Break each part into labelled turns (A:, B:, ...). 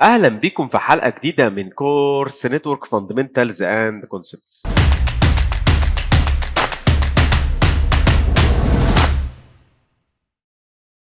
A: اهلا بيكم في حلقة جديدة من كورس network fundamentals and concepts.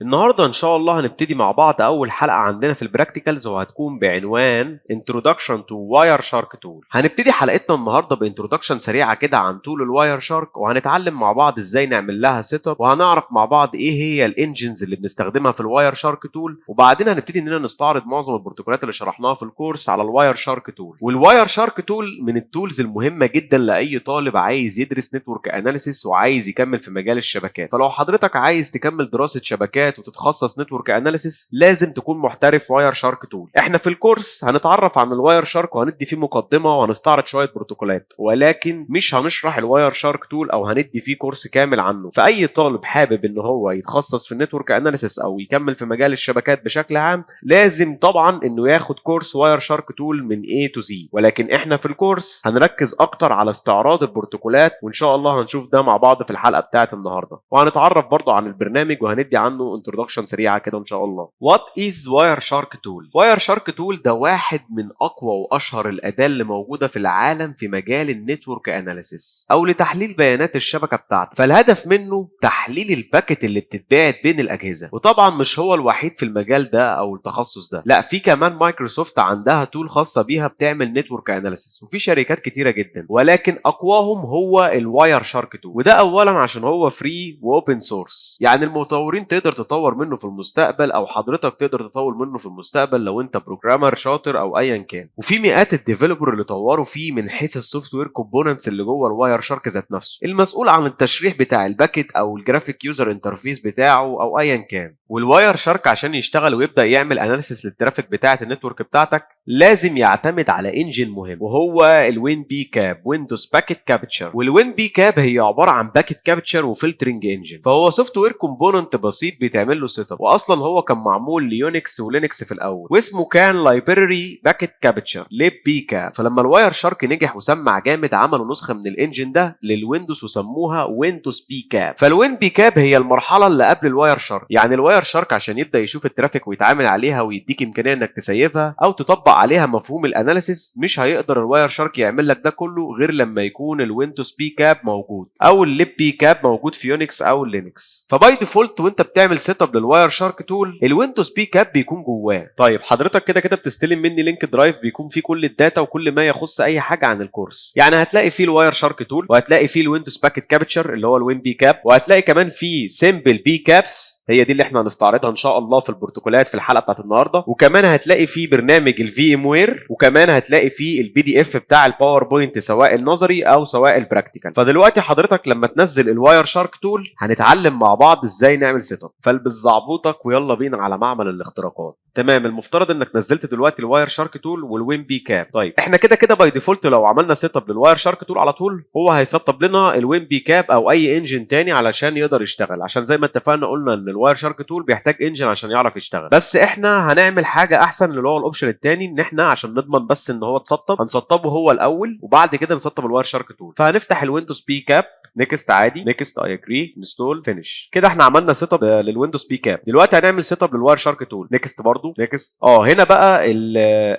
A: النهارده ان شاء الله هنبتدي مع بعض اول حلقة عندنا في ال practicals، وهتكون بعنوان Introduction to Wireshark Tool. هنبتدي حلقتنا النهارده ب introduction سريعة كده عن tool ال Wireshark، وهنتعلم مع بعض ازاي نعمل لها setup، وهنعرف مع بعض ايه هي ال engines اللي بنستخدمها في ال Wireshark tool، وبعدين هنبتدي اننا نستعرض معظم البروتوكولات اللي شرحناها في الكورس على ال Wireshark tool. وال Wireshark tool من ال tools المهمة جدا لاي طالب عايز يدرس network analysis وعايز يكمل في مجال الشبكات. فلو حضرتك عايز تكمل دراسة شبكات وتتخصص network analysis لازم تكون محترف Wireshark tool. احنا في الكورس هنتعرف عن ال Wireshark وهندي فيه مقدمه وهنستعرض شوية بروتوكولات، ولكن مش هنشرح ال Wireshark tool او هندي فيه كورس كامل عنه. فاي طالب حابب ان هو يتخصص في ال network analysis او يكمل في مجال الشبكات بشكل عام لازم طبعا انه ياخد كورس Wireshark tool من A to Z. ولكن احنا في الكورس هنركز اكتر على استعراض البروتوكولات، وان شاء الله هنشوف ده مع بعض في الحلقة بتاعه النهارده، وهنتعرف برضو عن البرنامج وهندي عنه introduction سريعة كده ان شاء الله. What is Wireshark tool؟ Wireshark tool ده واحد من اقوى واشهر الاداة اللي موجودة في العالم في مجال ال network analysis او لتحليل بيانات الشبكة بتاعتك. فالهدف منه تحليل ال packet اللي بتتبعت بين الاجهزة، وطبعا مش هو الوحيد في المجال ده او التخصص ده، لا في كمان مايكروسوفت عندها tool خاصة بيها بتعمل network analysis، وفي شركات كتيرة جدا، ولكن اقواهم هو ال Wireshark tool. وده اولا عشان هو free و open source، يعني المطورين تقدر تطور منه في المستقبل، او حضرتك تقدر تطور منه في المستقبل لو انت programmer شاطر او ايا كان. وفي مئات ال developer اللي طوروا فيه من حيث ال software components اللي جوه ال Wireshark ذات نفسه، المسؤول عن التشريح بتاع ال packet او ال graphic user interface بتاعه او ايا كان. وال Wireshark عشان يشتغل ويبدا يعمل analysis لل traffic بتاعه ال network بتاعتك لازم يعتمد على engine مهم، وهو ال WinPcap، Windows Packet Capture. وال WinPcap هي عبارة عن packet capture و filtering engine، فهو software component بسيط بيتعمل له setup، واصلا هو كان معمول ل Unix و Linux في الاول، واسمه كان library packet capture libpcap. فلما ال Wireshark نجح وسمع جامد عملوا نسخه من ال engine ده لل Windows وسموها Windows PCAP. فال WinPcap هي المرحلة اللي قبل ال Wireshark، يعني ال Wireshark عشان يبدا يشوف ال traffic ويتعامل عليها ويديك امكانية انك تسيفها او تطبق عليها مفهوم ال analysis، مش هيقدر ال Wireshark يعمل لك ده كله غير لما يكون ال Windows PCAP موجود او ال libpcap موجود في Unix او Linux. ف by default وانت بتعمل setup لل Wireshark tool ال Windows PCAP بيكون جواه. طيب حضرتك كده كده بتستلم مني link drive بيكون فيه كل ال data وكل ما يخص اي حاجة عن الكورس، يعني هتلاقي فيه ال Wireshark tool، وهتلاقي فيه ال Windows packet capture اللي هو ال WinPcap، وهتلاقي كمان فيه simple PCAPs هي دي اللي احنا هنستعرضها ان شاء الله في البروتوكولات في الحلقة بتاعت النهارده، وكمان هتلاقي فيه برنامج ال VMware، وكمان هتلاقي فيه ال PDF بتاع ال PowerPoint سواء النظري او سواء ال practical. فدلوقتي حضرتك لما تنزل ال Wireshark tool هنتعلم مع بعض ازاي نعمل setup. فالبس زعبوطك ويلا بينا على معمل الاختراقات. تمام، المفترض انك نزلت دلوقتي ال Wireshark tool وال WinPcap. طيب احنا كده كده by default لو عملنا setup لل Wireshark tool على طول هو هيسطب لنا ال WinPcap او اي engine تاني علشان يقدر يشتغل، عشان زي ما اتفقنا قلنا ان ال Wireshark tool بيحتاج engine عشان يعرف يشتغل. بس احنا هنعمل حاجة احسن اللي هو ال option التاني، ان احنا عشان نضمن بس ان هو اتسطب هنسطبه هو الاول وبعد كده نسطب ال Wireshark tool. فهنفتح ال Windows PCAP، next عادي، next، I agree، install، finish. كده احنا عملنا setup لل Windows PCAP. دلوقتي هنعمل setup لل Wireshark tool، next برضو، next. هنا بقى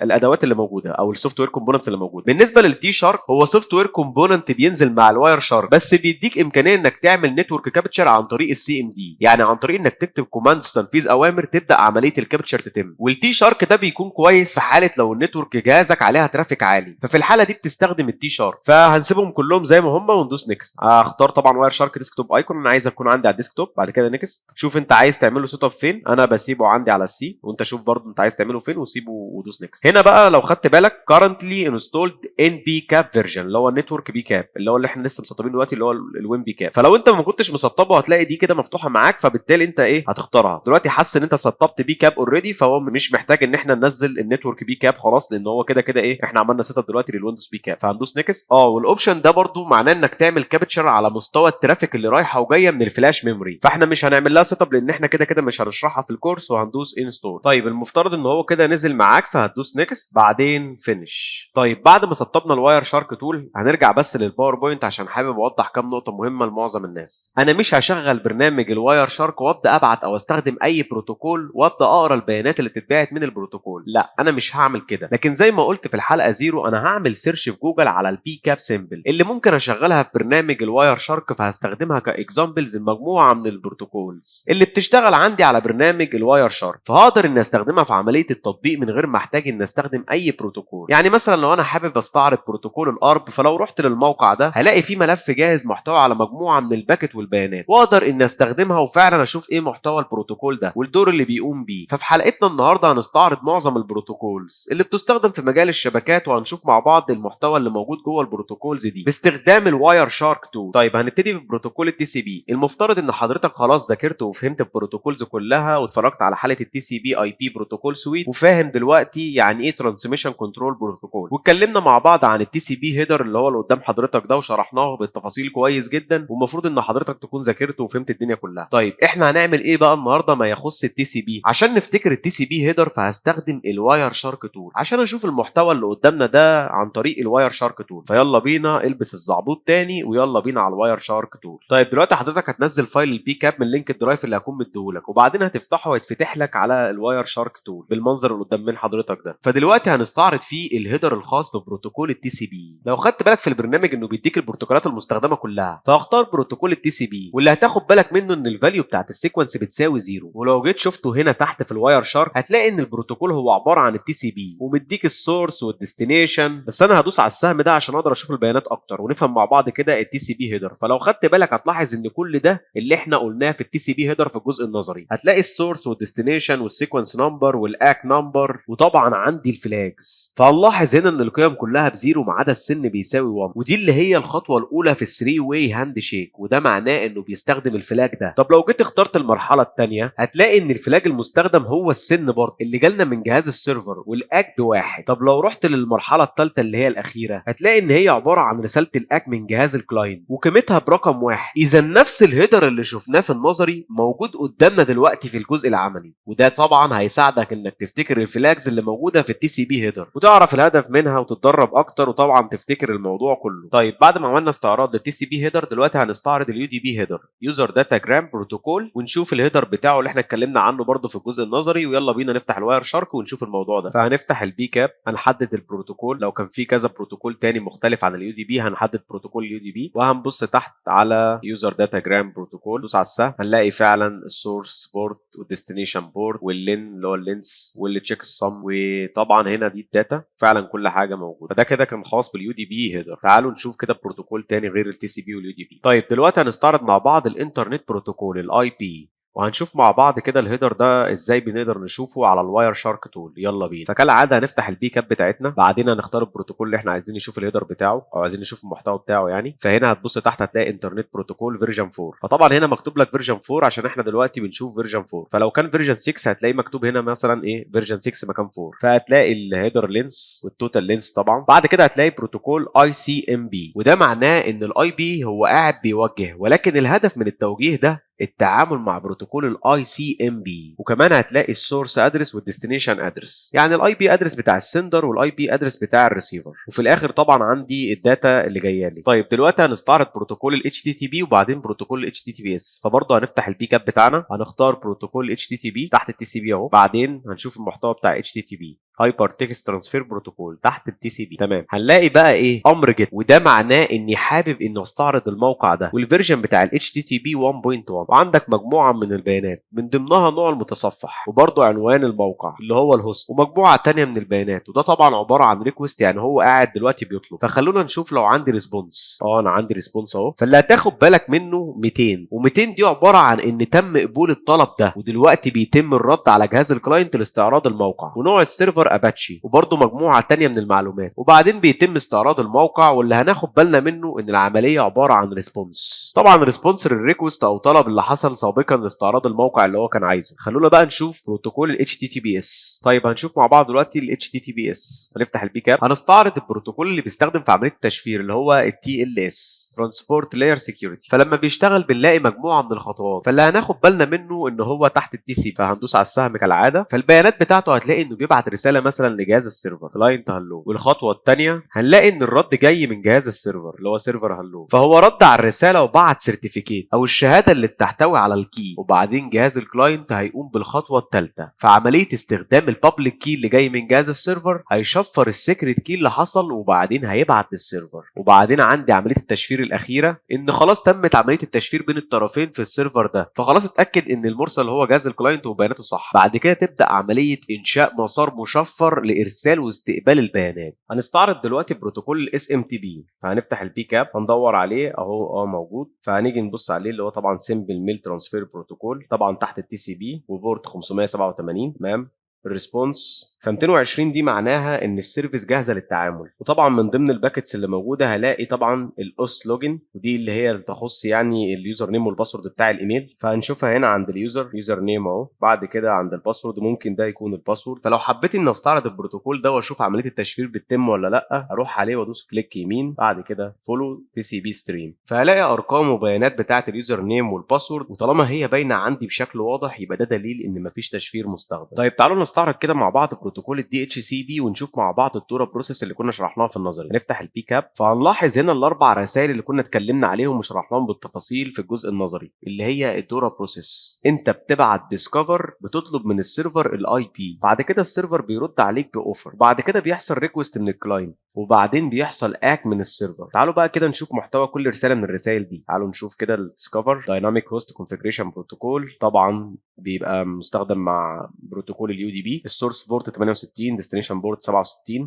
A: الادوات اللي موجودة او ال software components اللي موجودة. بالنسبة لل tshark هو software component بينزل مع ال Wireshark، بس بيديك امكانية انك تعمل network capture عن طريق ال CMD، يعني عن طريق انك تكتب commands تنفيذ اوامر تبدا عملية ال capture تتم. وال tshark ده بيكون كويس في حاله لو ال network جهازك عليها traffic عالي، ففي الحالة دي بتستخدم ال tshark. فهنسيبهم كلهم زي ما هم وندوس next. اختار طبعا Wireshark desktop icon، انا عايز اكون عندي على ال desktop. بعد كده next، شوف انت عايز تعمله setup فين، انا بسيبه عندي على ال C، وانت شوف برضو انت عايز تعمله فين وسيبه ودوس next. هنا بقى لو خدت بالك currently installed npcap version اللي هو ال network pcap اللي هو اللي احنا لسه مسطبينه دلوقتي اللي هو ال WinPcap. فلو انت ما كنتش مسطبه هتلاقي دي كده مفتوحة معاك، فبالتالي انت ايه هتختارها دلوقتي. حس ان انت سطبت pcap already، فهو مش محتاج ان احنا ننزل ال network pcap خلاص، لان هو كده كده ايه احنا عملنا setup دلوقتي لل Windows PCAP. فهندوس next. وال option ده برضو معناه انك تعمل capture على مستوى ال traffic اللي رايحة وجاية من ال flash memory، فاحنا مش هنعمل لها setup لان لان احنا كده كده مش هنشرحها في الكورس، وهندوس install. طيب المفترض ان هو كده نزل معاك، فهتدوس next بعدين finish. طيب بعد ما سطبنا ال Wireshark tool هنرجع بس لل PowerPoint عشان حابب اوضح كام نقطة مهمة لمعظم الناس. انا مش هشغل برنامج ال Wireshark وابدا ابعت او استخدم اي بروتوكول وابدا اقرا البيانات اللي بتتبعت من البروتوكول، لا انا مش هعمل كده. لكن زي ما قلت في الحلقة zero، انا هعمل search في جوجل على ال PCAP symbol اللي ممكن اشغلها في برنامج ال Wireshark، فهستخدمها ك examples لمجموعة من ال protocols اللي بتشتغل عندي على برنامج ال Wireshark، فهقدر ان استخدمها في عملية التطبيق من غير ما احتاج ان استخدم اي بروتوكول. يعني مثلا لو انا حابب استعرض بروتوكول ال ARP، فلو رحت للموقع ده هلاقي فيه ملف جاهز محتوى على مجموعة من ال packet والبيانات، واقدر ان استخدمها وفعلا اشوف ايه محتوى البروتوكول ده والدور اللي بيقوم بيه. ففي حلقتنا النهارده هنستعرض معظم ال protocols اللي بتستخدم في مجال الشبكات، وهنشوف مع بعض المحتوى اللي موجود جوه ال protocols دي باستخدام ال Wireshark tool. طيب هنبتدي ببروتوكول ال TCP. المفترض ان حضرتك خلاص ذاكرت وفهمت ال protocols كلها واتفرجت على حلقة ال TCP/IP protocol suite، وفاهم دلوقتي يعني ايه transmission control protocol، واتكلمنا مع بعض عن ال TCP header اللي هو اللي قدام حضرتك ده وشرحناه بالتفاصيل كويس جدا، والمفروض ان حضرتك تكون ذاكرته وفهمت الدنيا كلها. طيب احنا هنعمل ايه بقى النهارده ما يخص ال TCP؟ عشان نفتكر ال TCP header فهستخدم ال Wireshark tool عشان اشوف المحتوى اللي قدامنا ده عن طريق ال Wireshark tool. فيلا بينا البس الزعبوط تاني ويلا بينا على ال Wireshark tool. طيب دلوقتي حضرتك هتنزل file ال PCAP من link ال Drive اللي هكون مديهولك، وبعدين هتفتحه ويتفتح لك على ال Wireshark tool بالمنظر اللي قدام من حضرتك ده. فدلوقتي هنستعرض فيه ال header الخاص ببروتوكول ال TCP. لو خدت بالك في البرنامج انه بيديك البروتوكولات المستخدمة كلها، فهختار بروتوكول ال TCP، واللي هتاخد بالك منه ان ال value بتاعت ال sequence بتساوي zero. ولو جيت شفته هنا تحت في ال Wireshark هتلاقي ان البروتوكول هو عبارة عن ال TCP ومديك ال source وال destination. بس انا هدوس على السهم ده عشان اقدر اشوف البيانات اكتر ونفهم مع بعض كده ال TCP header. فلو خدت بالك هتلاحظ ان كل ده اللي احنا قلناه في ال TCP header في الجزء النظري. هتلاقي ال source وال destination وال sequence number وال ACK number، وطبعا عندي ال flags. فهنلاحظ هنا ان القيم كلها ب zero ما عدا ال SYN بيساوي 1، ودي اللي هي الخطوة الاولى في ال 3 way handshake، وده معناه انه بيستخدم ال flag ده. طب لو جيت اخترت المرحلة الثانية هتلاقي ان ال flag المستخدم هو ال SYN برضه اللي جالنا من جهاز ال server، وال ACK بواحد. طب لو رحت للمرحلة الثالثة اللي هي الاخيرة هتلاقي ان هي عبارة عن رسالة ال ACK من جهاز ال client وقيمتها برقم واحد. اذا نفس ال header اللي شفناه في النظري موجود قدامنا دلوقتي في الجزء العملي، وده طبعا هيساعدك انك تفتكر ال flags اللي موجودة في ال TCP header وتعرف الهدف منها وتتدرب اكتر وطبعا تفتكر الموضوع كله. طيب بعد ما عملنا استعراض لل TCP header دلوقتي هنستعرض ال UDP header، user datagram protocol، ونشوف ال header بتاعه اللي احنا اتكلمنا عنه برده في الجزء النظري. ويلا بينا نفتح ال Wireshark ونشوف الموضوع ده. فهنفتح ال PCAP، هنحدد البروتوكول، لو كان في كذا بروتوكول تاني مختلف عن ال UDP هنحدد بروتوكول ال UDP، وهنبص تحت على user datagram protocol، دوس على السهم هنلاقي فعلا ال source port وال destination port وال len اللي هو ال length وال checksum، وطبعا هنا دي ال data، فعلا كل حاجة موجودة. فده كده كان خاص بال UDP header. تعالوا نشوف كده بروتوكول تاني غير ال TCP وال UDP. طيب دلوقتي هنستعرض مع بعض ال internet protocol ال IP، وهنشوف مع بعض كده ال header ده ازاي بنقدر نشوفه على ال Wireshark tool. يلا بينا. فكالعاده هنفتح ال PCAP بتاعتنا، بعدين هنختار البروتوكول اللي احنا عايزين نشوف ال header بتاعه او عايزين نشوف المحتوى بتاعه يعني. فهنا هتبص تحت هتلاقي internet protocol version 4، فطبعا هنا مكتوب لك version 4 عشان احنا دلوقتي بنشوف version 4. فلو كان version 6 هتلاقي مكتوب هنا مثلا ايه version 6 مكان 4. فهتلاقي ال header length وال total length طبعا. بعد كده هتلاقي بروتوكول ICMP، وده معناه ان ال IP هو قاعد بيوجه، ولكن الهدف من التوجيه ده التعامل مع بروتوكول ال ICMP. وكمان هتلاقي ال source address وال destination address، يعني ال IP address بتاع ال sender وال IP address بتاع الريسيفر. وفي الاخر طبعا عندي ال data اللي جاية لي. طيب دلوقتي هنستعرض بروتوكول ال HTTP وبعدين بروتوكول ال HTTPS. فبرضه هنفتح ال PCAP بتاعنا، هنختار بروتوكول HTTP تحت ال TCP اهو، بعدين هنشوف المحتوى بتاع HTTP hypertext transfer protocol تحت ال TCP. تمام. هنلاقي بقى ايه امر GET، وده معناه اني حابب اني استعرض الموقع ده وال version بتاع ال HTTP 1.1، وعندك مجموعة من البيانات من ضمنها نوع المتصفح وبرضه عنوان الموقع اللي هو ال host ومجموعة تانية من البيانات، وده طبعا عبارة عن request، يعني هو قاعد دلوقتي بيطلب. فخلونا نشوف لو عندي response. انا عندي response اهو. فاللي هتاخد بالك منه 200، و200 دي عبارة عن ان تم قبول الطلب ده ودلوقتي بيتم الرد على جهاز ال client لاستعراض الموقع، ونوع ال server اباتشي، وبرده مجموعة تانية من المعلومات. وبعدين بيتم استعراض الموقع، واللي هناخد بالنا منه ان العملية عبارة عن response، طبعا response لل request او طلب اللي حصل سابقا لاستعراض الموقع اللي هو كان عايزه. خلونا بقى نشوف بروتوكول ال HTTPS. طيب هنشوف مع بعض دلوقتي ال HTTPS. هنفتح ال PCAP، هنستعرض البروتوكول اللي بيستخدم في عملية التشفير اللي هو ال TLS، Transport Layer Security. فلما بيشتغل بنلاقي مجموعة من الخطوات، فاللي هناخد بالنا منه ان هو تحت ال TCP، فهندوس على السهم كالعاده. فالبيانات بتاعته هتلاقي انه بيبعت رسالة مثلا لجهاز ال server client hello، والخطوة الثانية هنلاقي ان الرد جاي من جهاز ال server اللي هو server hello، فهو رد على الرسالة وبعت certificate او الشهادة اللي بتحتوي على ال key. وبعدين جهاز ال client هيقوم بالخطوه الثالثة في عملية استخدام ال public key اللي جاي من جهاز ال server، هيشفر ال secret key اللي حصل وبعدين هيبعت لل server. وبعدين عندي عملية التشفير الاخيرة، ان خلاص تمت عملية التشفير بين الطرفين في ال server ده، فخلاص اتاكد ان المرسل هو جهاز ال client وبياناته صح. بعد كده تبدا عملية انشاء مسار مشفر لارسال واستقبال البيانات. هنستعرض دلوقتي بروتوكول ال SMTP، فهنفتح ال PCAP، هندور عليه اهو، موجود. فهنيجي نبص عليه اللي هو طبعا Simple Mail Transfer Protocol، طبعا تحت ال TCP و port 587، تمام. ال response ف 220 دي معناها ان ال service جاهزة للتعامل. وطبعا من ضمن ال packets اللي موجودة هلاقي طبعا ال auth login، ودي اللي هي اللي تخص يعني ال username وال password بتاع الايميل، فهنشوفها هنا عند ال user، username اهو. بعد كده عند ال password ممكن ده يكون ال password. فلو حبيت ان استعرض البروتوكول ده واشوف عملية التشفير بتتم ولا لا، اروح عليه وادوس click يمين، بعد كده follow TCP stream، فهلاقي ارقام وبيانات بتاعه ال username وال password، وطالما هي باينة عندي بشكل واضح يبقى ده دليل ان مفيش تشفير مستخدم. طيب تعالوا نستعرض كده مع بعض بروتوكول ال DHCP ونشوف مع بعض ال DORA process اللي كنا شرحناها في النظري. هنفتح ال PCAP، فهنلاحظ هنا الاربع رسائل اللي كنا اتكلمنا عليهم وشرحناهم بالتفاصيل في الجزء النظري اللي هي ال DORA process. انت بتبعت discover، بتطلب من ال server ال IP، بعد كده ال server بيرد عليك ب offer، بعد كده بيحصل request من ال client، وبعدين بيحصل ACK من ال server. تعالوا بقى كده نشوف محتوى كل رسالة من الرسائل دي. تعالوا نشوف كده ال discover، Dynamic Host Configuration Protocol، طبعا بيبقى مستخدم مع بروتوكول ال UDP. ال source port 68، destination port 67،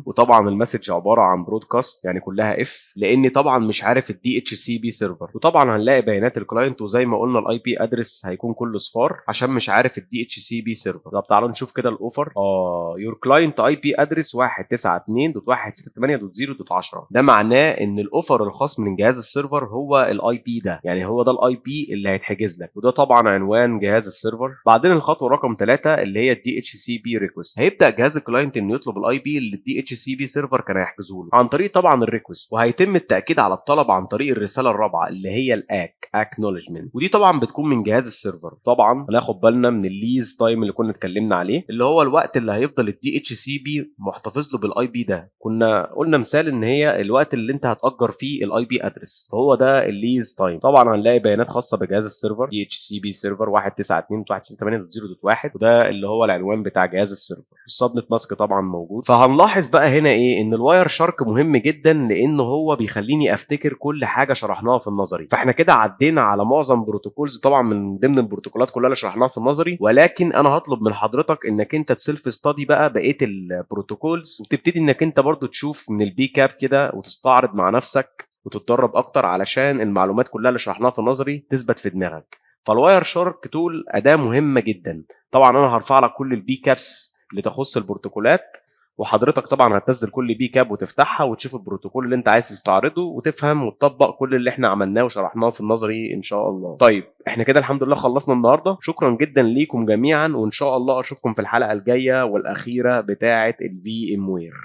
A: وطبعا ال message عبارة عن broadcast يعني كلها F، لاني طبعا مش عارف ال DHCP server. وطبعا هنلاقي بيانات ال client، وزي ما قلنا ال IP address هيكون كله صفار عشان مش عارف ال DHCP server. طب تعالوا نشوف كده ال offer، your client IP address 192.168.0.10، ده معناه ان ال offer الخاص من جهاز ال server هو ال IP ده، يعني هو ده ال IP اللي هيتحجز لك، وده طبعا عنوان جهاز ال server. بعدين الخطوة رقم 3 اللي هي ال DHCP request، هيبدا جهاز ال client انه يطلب ال IP اللي ال DHCP server كان هيحجزه له عن طريق طبعا ال request، وهيتم التاكيد على الطلب عن طريق الرسالة الرابعة اللي هي ال ACK، acknowledgement، ودي طبعا بتكون من جهاز ال server. طبعا هناخد بالنا من ال lease time اللي كنا اتكلمنا عليه، اللي هو الوقت اللي هيفضل ال DHCP محتفظ له بال IP ده. كنا قلنا مثال ان هي الوقت اللي انت هتاجر فيه ال IP address، فهو ده ال lease time. طبعا هنلاقي بيانات خاصة بجهاز ال server، DHCP server 192.168.0.1، وده اللي هو العنوان بتاع جهاز ال server. ال subnet mask طبعا موجود. فهنلاحظ بقى هنا ايه؟ ان ال Wireshark مهم جدا لان هو بيخليني افتكر كل حاجة شرحناها في النظري. فاحنا كده عدينا على معظم protocols طبعا من ضمن البروتوكولات كلها اللي شرحناها في النظري، ولكن انا هطلب من حضرتك انك انت self study بقى بقية ال protocols، وتبتدي انك انت برضو تشوف من ال PCAP كده وتستعرض مع نفسك وتتدرب اكتر علشان المعلومات كلها اللي شرحناها في النظري تثبت في دماغك. فال Wireshark tool اداه مهمة جدا. طبعا انا هرفع لك كل ال PCAPs اللي تخص البروتوكولات، وحضرتك طبعا هتنزل كل PCAP وتفتحها وتشوف البروتوكول اللي انت عايز تستعرضه وتفهم وتطبق كل اللي احنا عملناه وشرحناه في النظري ان شاء الله. طيب احنا كده الحمد لله خلصنا النهارده. شكرا جدا ليكم جميعا، وان شاء الله اشوفكم في الحلقة الجاية والاخيرة بتاعه ال VMware.